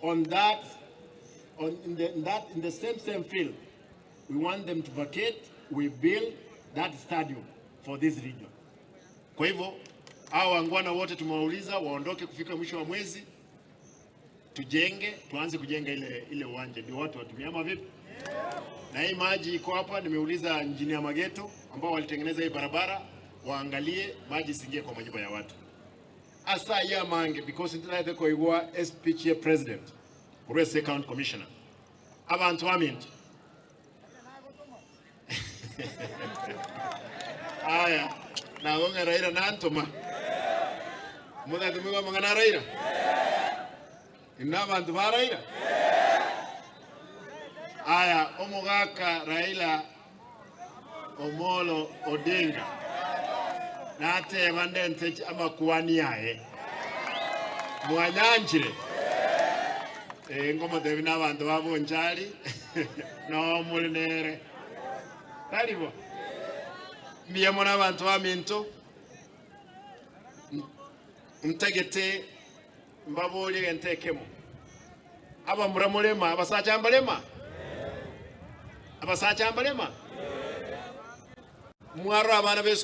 On that, on, in, the, in, that, in the same same field, we want them to vacate, we build that stadium for this region. Kwa hivyo hao wangwana wote tumewauliza waondoke kufika mwisho wa mwezi, tujenge, tuanze kujenga ile ile uwanja ndio watu watumie, ama vipi? Na hii maji iko hapa, nimeuliza engineer Mageto ambao walitengeneza hii barabara waangalie maji isiingie kwa manyumba ya watu asa ya mange because ntinaete koigwa speech ya president korwa ase county commissioner abantu baminto aya nabo ng'a Raila nantoma motagete moigwe amang'ana a Raila inwe abanto ba Raila aya omogaka Raila Omolo Odinga nateba ndente amakwani aye mwanyanchire eh, ngomotebi na abanto ba Bonchari no more nere tari bo mbuya mono abanto baminto ntagete mbaborie egento ekemo abamura morema abasacha mbarema abasacha mbarema mwarora abana b'esukuru.